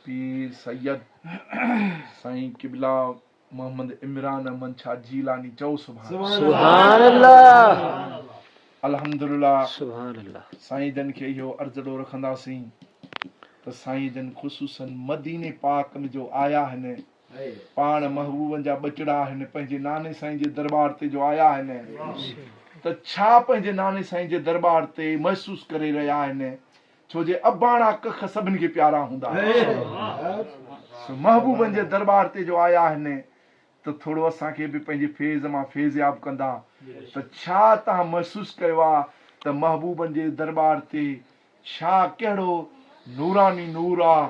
پير سيد سائين قبلا محمد عمران احمد شاھ جيلاني چئو سبحان سبحان الله. الحمدلله سبحان الله. سائين جن کي اهو عرض رکنداسين ته سائين جن خصوصا مديني پاڪ ۾ جو آيا آهن پاڻ محبوبن جا ٻچڙا آهن پنهنجي ناني سائين جي درٻار تي جو آيا آهن ته ڇا پنهنجي ناني سائين جي درٻار تي محسوس ڪري رهيا آهن ڇو جي اباڻا ڪک سڀن کي پيارا هوندا آهن سو محبوبن جي درٻار تي جو آيا آهن ته ٿورو اسان کي به پنهنجي فيض مان فيضياب ڪندا ته ڇا توهان محسوس ڪيو آهي ته محبوبن جي درٻار تي ڇا ڪهڙو نوراني نور آ،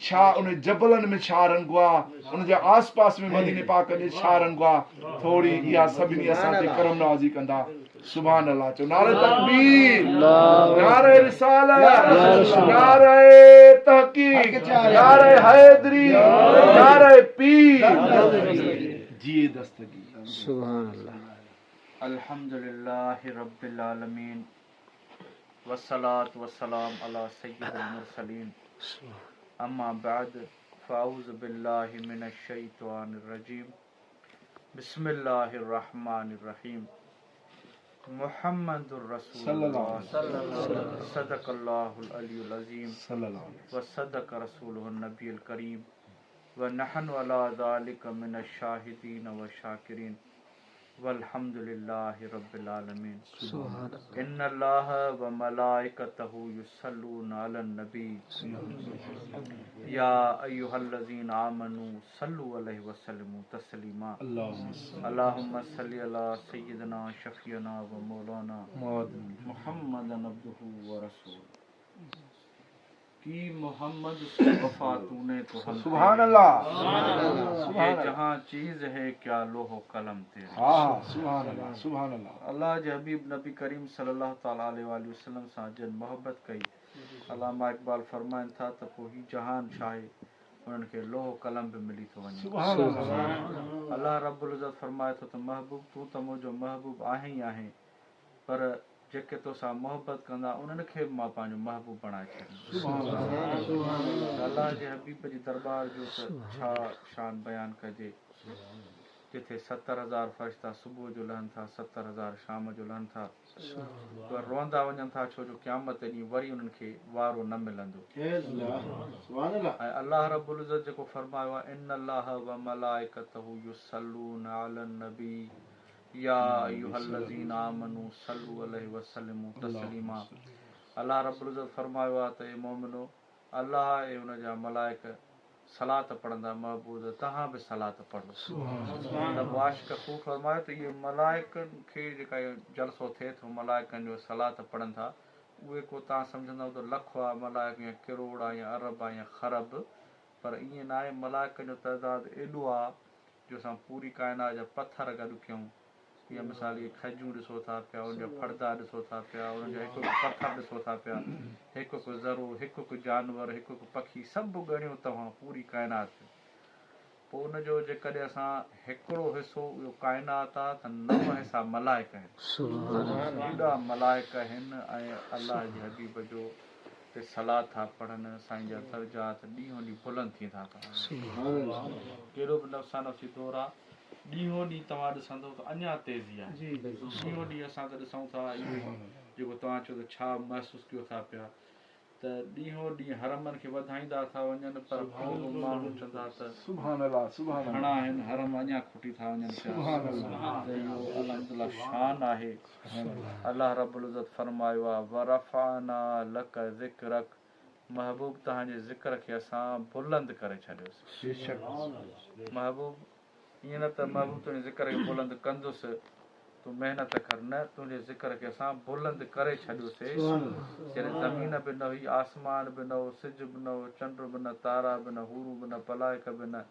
ڇا ان جبلن ۾ ڇا رنگ آ، ان جي آس پاس ۾ مديني پاڪ ۾ ڇا رنگ آ، ٿوري اها سڀني اسان تي ڪرم نوازي ڪندا. سبحان الله چئو نعرہ تڪبير نعرہ رسالت نعرہ تحقيق نعرہ حيدري نعرہ پير جيئي دستگير. سبحان الله. الحمدلله رب العالمين والصلاة والسلام علي سيد المرسلين اما بعد فاعوذ بالله من الشيطان الرجيم بسم الله الرحمن الرحيم محمد رسول الله صدق الله العلي العظيم وصدق رسوله النبي الڪريم ونحن علي ذلك من الشاهدين والشاڪرين والحمد لله رب العالمين ان الله وملائڪته يصلون علي النبي يا ايها الذين آمنوا صلوا عليه وسلموا تسليما اللهم صل علي سيدنا شفيعنا ومولانا محمد عبده ورسوله ڪي محمد سي وفا تو ني تو هم سبحان الله يي جهان چيز هي ڪيا لوح و قلم تيري. ها ها سبحان الله سبحان الله. الله جي حبيب نبي ڪريم صلي الله تعالٰي عليه واٰله وسلم سان جن محبت ڪئي علامه اقبال فرمائن ٿا ته پوء هي جهان ڇاهي انهن کي لوح و قلم به ملي ٿو وڃي. سبحان الله. الله رب العزت فرمائي ٿو ته محبوب تون ته منهنجو محبوب آهين ئي آهين پر جيڪي توسان محبت ڪندا انهن کي به مان پنهنجو محبوب بڻائي ڇڏيندس. ته الله جي حبيب جي درٻار جو ته ڇا شان بيان ڪجي، جتي 70,000 فرشتا صبح جو لهن ٿا، 70,000 شام جو لهن ٿا، پر روئندا وڃن ٿا ڇو جو قيامت ڏينهن وري انهن کي وارو نه ملندو. ۽ الله رب العزت جيڪو فرمايو آهي، ان الله وملائڪته يصلون علي النبي يا ايها الذين آمنوا صلوا عليه وسلموا تسليما الله رب العزت فرمايو آهي ته اي مؤمنو! الله ۽ ان جا ملائڪ صلات پڙهندا محبوب توهان به صلات پڙهو ته پوء عاشق خوب فرمايو ته اهي ملائڪن کي جيڪا اهو جلسو ٿئي ٿو ملائڪن جو صلات پڙهن ٿا اهي ڪو توهان سمجهندؤ ته لک آ ملائڪ يا ڪروڙ آ يا ارب آ يا خرب پر ائين ناهي ملائڪن جو تعداد ايڏو آ جو اسان پوري ڪائنات جا پٿر گڏ ڪيون يا مثال اهي کجيون ڏسو ٿا پيا انهن جا ڦڙدا ڏسو ٿا پيا انهن جا هڪ هڪ پٿر ڏسو ٿا پيا هڪ هڪ ذرو هڪ هڪ جانور هڪ هڪ پکي سڀ ڳڻيو توهان پوري ڪائنات جو پوء ان جو جيڪڏهن اسان هڪڙو حصو اهو ڪائنات آ ته نو حصا ملائڪ آهن ايڏا ملائڪ آهن ۽ الله جي حبيب جو تي صلات ٿا پڙهن، سائين جا درجات ڏينهون ڏينهن بلند ٿيندا ٿا وڃن. ڪهڙو به نفسانفسي دور آ، ڏينهون ڏينهن توهان ڏسندو ته اڃا تيزي آهي. ڏينهون ڏينهن اسان ته ڏسون ٿا اهو جيڪو توهان چيو ته ڇا محسوس ڪيو ٿا پيا ته ڏينهون ڏينهن حرمن کي وڌائيندا ٿا وڃن پر پوء به ماڻهو چوندا ته گهڻا آهن حرم اڃا کٽي ٿا وڃن پيا ته اهو الحمدلله شان آهي. الله رب العزت فرمايو آهي، ورفعنا لک ذڪرک محبوب توهان جي ذڪر کي اسان بلند ڪري ڇڏيوسين. محبوب ائين نه ته محبوب تنهنجي ذڪر کي بلند ڪندس تون محنت ڪر نه تنهنجي ذڪر کي اسان بلند ڪري ڇڏيوسين. جڏهن زمين به نه هئي، آسمان به نه هو، سج به نه هو، چنڊ به نه، تارا به نه، حورون به نه، ملائڪ به نه،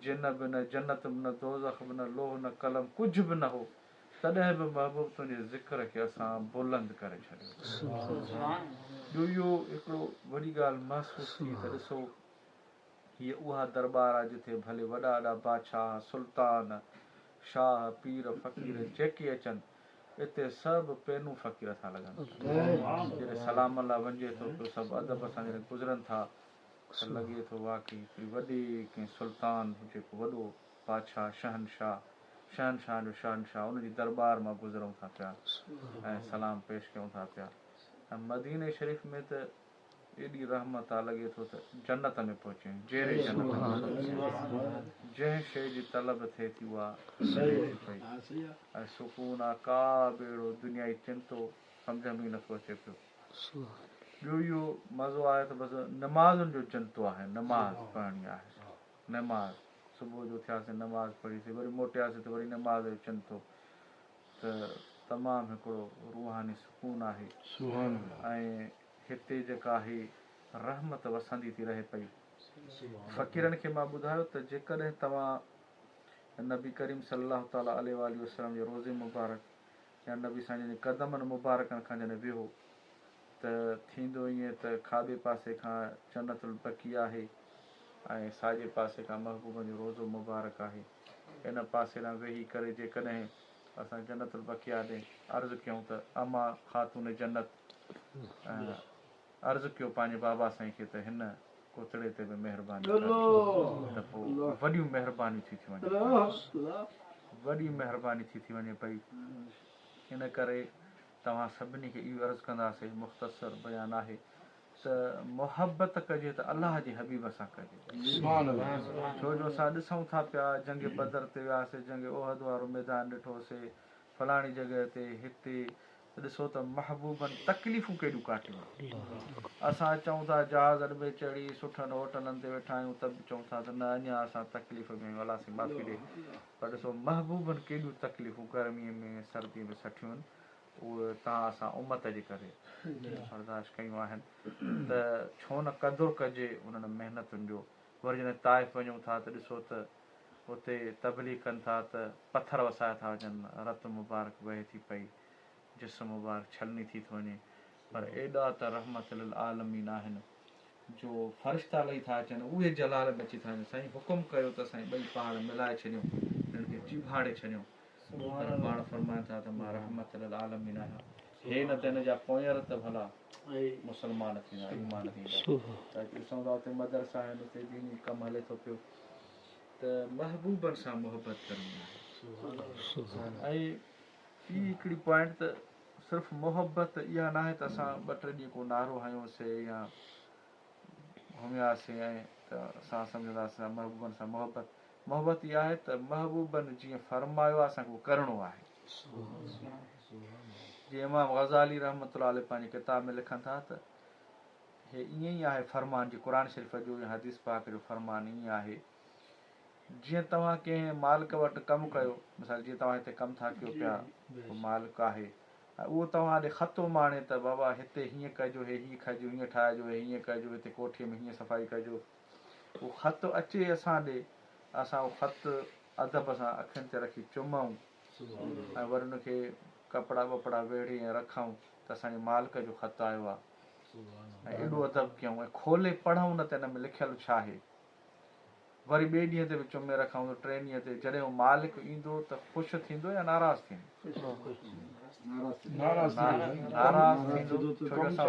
جن به نه، جنت به نه، دوزخ به نه، لوح نه، قلم ڪجهه به نه هو. تڏهن به محبوب تنهنجي ذڪر کي اسان بلند ڪري ڇڏيو. ٻيو اهو هڪڙو وڏي ڳالهه محسوس ٿي ته ڏسو هيء اها درٻار آهي جتي ڀلي وڏا وڏا بادشاهه، سلطان، شاهه، پير، فقير جيڪي اچن اتي سڀ پينون فقير ٿا لڳن. جڏهن سلام الله وڃجي ٿو پيو سڀ ادب سان جڏهن گذرن ٿا. ته لڳي ٿو واقعي هڪڙي وڏي ڪنهن سلطان هجي ڪو وڏو بادشاهه شهنشاهه شهنشاهن جو شهنشاهه ان جي درٻار مان گذرون ٿا پيا ۽ سلام پيش ڪيون ٿا پيا ۽ مديني شريف ۾ ته ايڏي رحمت آ لڳي ٿو ته جنت ۾ پهچي آهيون جيئري جنت ۾ پهچي آهيون جنهن شيء جي طلب ٿئي ٿي اها ملي ٿي پئي ۽ سڪون آ ڪا به اهڙو دنيائي چنتو سمجهه ۾ ئي نٿو اچي پيو. ٻيو اهو مزو آهي ته بس نمازن جو چنتو آهي، نماز پڙهڻي آهي، نماز صبح جو اٿياسين نماز پڙهيسين وري موٽياسين ته وري نماز جو چنتو ته تمام هڪڙو روحاني سڪون آهي ۽ هتي جيڪا هي رحمت وسندي ٿي رهي پئي. فقيرن کي مان ٻڌايو ته جيڪڏهن توهان نبي ڪريم صلي الله تعالٰي عليه واٰله وسلم جي روضي مبارڪ يا نبي سائين جن جي قدمن مبارڪن کان جڏهن ويهو ته ٿيندو ائين ته کاٻي پاسي کان جنت البقيع آهي ۽ ساڄي پاسي کان محبوبن جو روضو مبارڪ آهي. ان پاسي ڏانهن ويهي ڪري جيڪڏهن اسان جنت البقيع ڏي عرض ڪيون ته اما خاتون جنت عرض ڪيو پنهنجي بابا سائين کي ته هن ڪتڙي تي به مهرباني ڪر ته پوء وڏيون مهربانيون ٿي ٿيون وڃن وڏي مهرباني ٿي ٿي وڃي پئي ان ڪري توهان سڀني کي اهو عرض ڪنداسين مختصر بيان آهي ته محبت ڪجي ته الله جي حبيب سان ڪجي ڇو جو اسان ڏسون ٿا پيا جنگ بدر تي وياسي جنگ احد وارو ميدان ڏٺوسي فلاڻي جڳهه تي هتي ته ڏسو ته محبوبن تڪليفون ڪيڏيون ڪاٽيون. اسان چئون ٿا جهازن ۾ چڙهي سٺن هوٽلن تي ويٺا آهيون ته به چئون ٿا ته نه اڃا اسان تڪليف ۾ آهيون الله سائين معافي ڏي پر ڏسو محبوبن ڪيڏيون تڪليفون گرمي ۾ سردي ۾ سٺيون آهن اهي تان اسان امت جي ڪري برداشت ڪيون آهن ته ڇو نه قدر ڪجي انهن محنتن جو وري جڏهن طائف وڃون ٿا ته ڏسو ته اتي تبليغ ڪن ٿا ته پٿر وسايا ٿا وڃن، رت مبارڪ وهي ٿي پئي، جسم مبارڪ ڇلني ٿي ٿو وڃي، پر ايڏا ته رحمت للعالمين آهن جو فرشتا لهي ٿا اچن، اهي جلال ۾ اچي ٿا وڃن، سائين حڪم ڪيو ته اسان هي ٻئي پهاڙ ملائي ڇڏيون، انهن کي چيڀاڙي ڇڏيون، پر پاڻ فرمائن ٿا ته مان رحمت للعالمين آهيان، هي نه ته هن جا پوئينر ته ڀلا مسلمان ٿيندا، ايمان ٿيندا. ته اچ ڏسون ٿا اتي مدرسا آهن، اتي ديني ڪم هلي ٿو پيو. ته محبوبن سان محبت ڪرڻي آهي ۽ ٻي هڪڙي پوائنٽ ته صرف محبت اها ناهي ته اسان ٻه ٽي ڏينهن ڪو نعرو هنيوسي يا گهمياسي ۽ ته اسان سمجهنداسين محبوبن سان محبت محبت اها آهي ته محبوبن جيئن فرمايو آهي اسان کي اهو ڪرڻو آهي جيئن امام غزالي رحمت الله عليه پنهنجي ڪتاب ۾ لکن ٿا ته هي ائين ئي آهي فرمان جي قرآن شريف جو يا حديث پاڪ جو فرمان ائين آهي جيئن توهان ڪنهن مالڪ وٽ ڪم ڪيو مثال جيئن توهان هتي ڪم ٿا ڪيو پيا ڪو مالڪ آهي ۽ اهو توهان ڏي خط اماڻي ته بابا هتي هيئن ڪجو هي هي کجو هيئن ٺاهجو هي هيئن ڪجو هتي ڪوٺي ۾ هيئن صفائي ڪجو اهو خط اچي اسان ڏي اسان اهو خط ادب سان اکين تي رکي چمون ۽ وري ان کي ڪپڙا ٻپڙا ويڙهي ۽ رکون ته اسان جي مالڪ جو خط آيو آهي ۽ ايڏو ادب ڪيائون ۽ کولي پڙهون نه ته ان ۾ لکيل ڇا آهي. وري ٻئي ڏينهن تي به چمي رکائون ته ٽئين ڏينهن تي جڏهن هو مالڪ ايندو ته خوش ٿيندو يا ناراض ٿيندو؟ ناراض ٿيندو ڇو جو اسان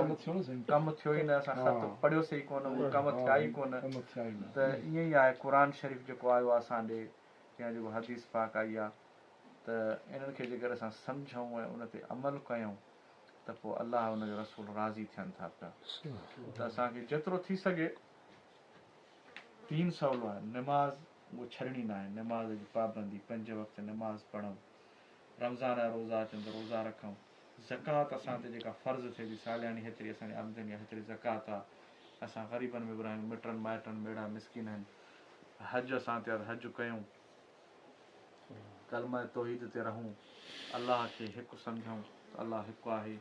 ڪم ٿيو ئي نه اسان خط پڙهيوسي ئي ڪونه اهي ڪم ٿيا ئي ڪونه ته ائين ئي آهي قرآن شريف جيڪو آيو آهي اسان ڏي يا جيڪو حديث پاڪ آئي آهي ته انهن کي جيڪڏهن اسان سمجهون ۽ ان تي عمل ڪيون ته پوء الله ۽ ان جو رسول راضي ٿين ٿا پيا ته اسان کي جيترو ٿي سگهي دين سولو آهي نماز اهو ڇڏڻي ناهي نماز جي پابندي پنج وقت نماز پڙهون رمضان جا روزا اچن ته روزا رکون زڪوات اسان تي جيڪا فرض ٿئي ٿي سالياني هيتري اسان جي آمدني آهي هيتري زڪوات آهي اسان غريبن ۾ ورهايون مٽن مائٽن ۾ اهڙا مسڪين آهن حج اسان تي آهي ته حج ڪيون ڪلمه توحيد تي رهون، الله کي هڪ سمجهون ته الله هڪ آهي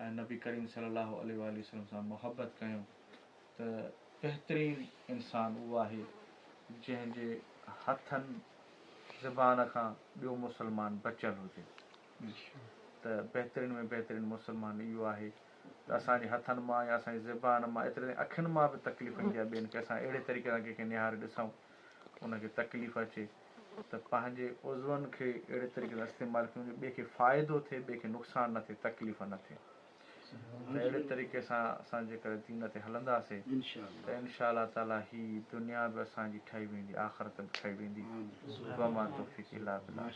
۽ نبي ڪريم صلي الله عليه واٰله وسلم سان محبت ڪيون ته بهترين انسان اهو آهي جنهن جي هٿن زبان کان ٻيو مسلمان بچيل هجي ته بهترين ۾ بهترين مسلمان اهو آهي ته اسان جي هٿن مان يا اسان جي زبان مان ايتري تائين اکين مان به تڪليف ايندي آهي ٻين کي اسان اهڙي طريقي سان ڪنهن کي نهاري ڏسون ان کي تڪليف اچي ته پنهنجي عضون کي اهڙي طريقي سان استعمال ڪيون جو ٻئي کي فائدو ٿئي ٻئي کي نقصان نه ٿئي تڪليف نه ٿئي. ته اهڙي طريقي سان اسان جيڪڏهن دين تي هلنداسين ته انشاء الله تعالي هي دنيا به اسان جي ٺهي ويندي آخرت به ٺهي ويندي. وما توفيق الا بالله.